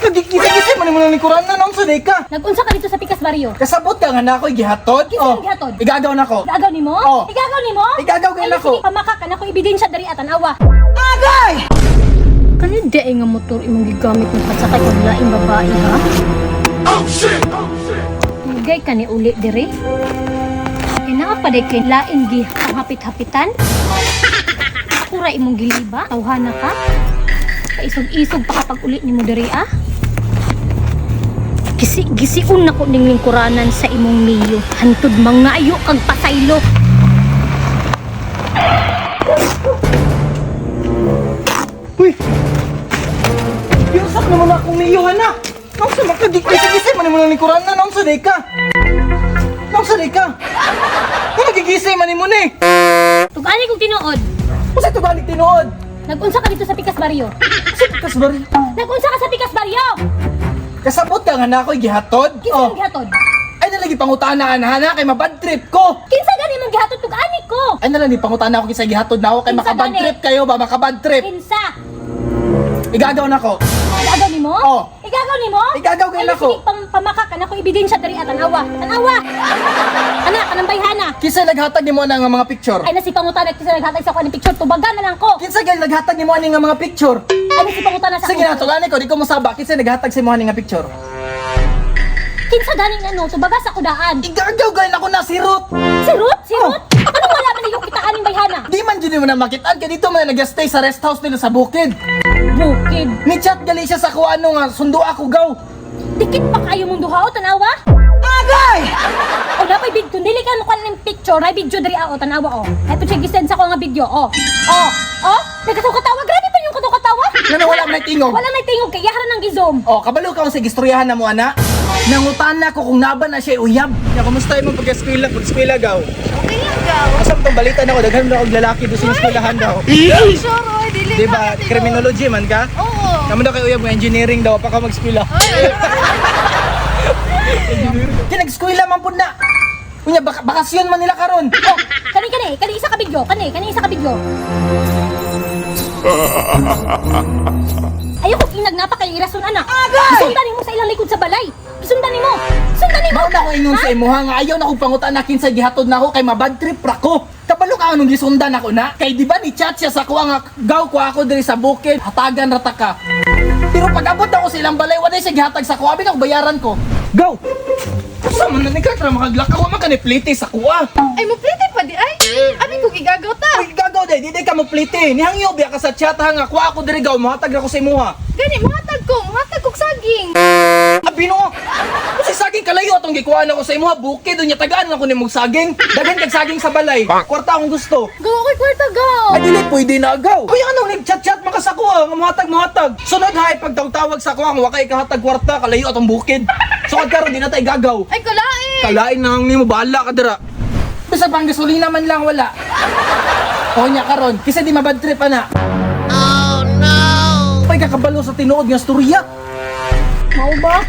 Nagigisi-gisi man mo nang lingkuran na noon sa ka. Nag-unsa ka dito sa Pikas Barrio? Kasabot ka nga na ako'y gihatod. Kinsa imong gihatod? Igagaw na ko. Igagaw nimo? Oh. Igagaw nimo? Igagaw kay Ay, nako. sige, pamaka ka nako ebidensya diri at tanawa. Agay! Kani di ay nga motor imong gigamit ng pasakay og laing babae ha? Oh shit! Oh shit! Mugay ka ni uli diri. Kay naa pa day kay laing gi hapit-hapitan. Ako ra imong giliba, tawhana ka. Kaisog-isog pa kapag uli nimo diri ah. Gisi gisiun nako ning lingkuranan sa imong miyo. Hantud mangayo kag pasaylo. Uy! Piusak naman na akong miyuhan na! Nung sa makagigisi man mo nang lingkuran na noon sa ka. Nung sa ka. Kung nagigisi man mo ni. Tug-ani kong tinuod. Usa to balik tinuod. Nag-unsa ka dito sa Pikas Barrio? Sa Pikas Barrio. Nag-unsa ka sa Pikas Barrio? Kasabot ka nga na ako'y gihatod. Kinsa imong gihatod? Ay nalagi pangutana ana kay mabad trip ko. Kinsa gani imong gihatod tug-ani ko? Ay nalagi pangutana ako kinsa gihatod na ako kay Kinsa makabad gani? trip kayo ba makabad trip. Kinsa? Igagaw na ko. Igagaw nimo? Oh. Igagaw nimo? Igagaw kay Ay, nako. sige, pamaka ka nako ebidensya diri at tanawa. Tanawa. Ana kanang bayhana. Kinsa naghatag nimo ana nga mga picture? Ay nasi pangutana kinsa naghatag sa ako ng picture tubagan na lang ko. Kinsa gali naghatag nimo ani nga mga picture? Ay nasi pangutana sa Sige na tulani ko di ko mosaba kinsa naghatag sa imo ani nga picture. Kinsa gani nga no tubaga sa kudaan. Igagaw gali nako na si Ruth. Si Ruth? Si Oh. Ruth? Anong wala man yung kitaan ning bayhana? Di man jud mo na makitaan kay dito man nag-stay sa rest house nila sa bukid. Bukid. Ni chat gali siya sa kuha ano nga sundo ako gaw. Dikit pa kayo mong duha o tanawa? Agay! O napay video, dili ka mo ng picture, na video diri ah, o tanawa o. Ay po siya gisend sa ko nga video o. O, o, nagkatawa katawa, grabe pa yung katawa katawa. Ngano wala man tingog? Wala may tingog kay yahara nang gizoom. Oh, kabalo ka sa gistoryahan na mo ana. Nangutan na ko kung naba na siya uyab. Ya, kumusta imong pag-eskwela, pag-eskwela gaw? Okay lang gaw. Asa tong balita nako daghan na og lalaki do sa eskwelahan daw. Sure, oy, dili Di ba criminology man ka? Oo. Kamo na kay uyab nga engineering daw pa ka mag-eskwela. Kay nag-eskwela man pud na. Unya bakasyon man nila karon. O, kani kani, kani isa ka video, kani, kani isa ka video. Ayoko inag napa kay irason anak. Sundan nimo sa ilang likod sa balay. Sundan nimo. Sundan nimo. Mao na ko ingon sa imuha nga ayaw na kong pangutan na kinsa gihatod na ako kay mabad trip ra ko. Kabalo ka anong gisundan ako na? Kay di ba ni chat siya sa kuha nga gaw ko ako diri sa bukid, hatagan ra ta ka. Pero pag abot ako sa ilang balay, wala siya gihatag sa kuha, abi na ko bayaran ko. Go. Sa man na ni ka tra makaglakaw man ka ni plite sa kuha. Ay, muplite pa di ay. Abi ko gigagaw ta. Uy, gagaw day, di day ka mo plite. Nihangyo biya ka sa chat ha nga kuha ako diri gaw, mohatag ra ko sa imuha. Gani, muhatag ko. Muhatag kog saging. Abi no. Kasi saging kalayo atong gikuha na ko sa imuha bukid unya tagaan lang ko nimong saging. Daghan kag saging sa balay. Kwarta akong gusto. Gawa ko'y kwarta gaw. Ay dili pwede na agaw. Kuya ano nag-chat-chat man ka sa kuha, nga muhatag muhatag. Sunod hay pagtawag sa kuha nga wa kay kahatag kwarta kalayo atong bukid. So karon di na tay gagaw. Ay, kalain. Kalain na ang nimo bahala ka dira. Bisa pang gasolina man lang wala. O nya karon, kisa di mabad trip ana. Oh no. Pay kakabalo sa tinuod nga storya. Mao ba?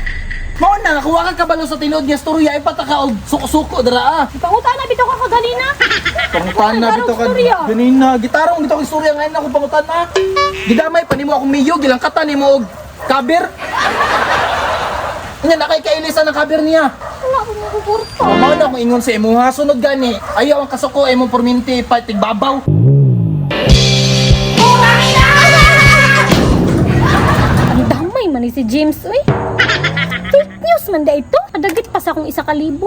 Mao na nakuha ka kabalo sa tinuod nga storya ipataka og suko-suko dira ah. Pangutana bitaw ka kaganina. Pangutana bitaw ka Storya. ganina. Gitarong bitaw kag istorya ngayon ako pangutana. Gidamay pa nimo akong miyo gilangkatan nimo og kaber. Nya na kay kailisan ang kaber niya. Wala akong makukurta. Oh, mao na akong ingon sa imuha sunod gani. Ayaw ang kasuko imong perminti pa tigbabaw. Ang damay man ni si James, uy. Fake news man da ito. Adagit pa sa akong 1,000.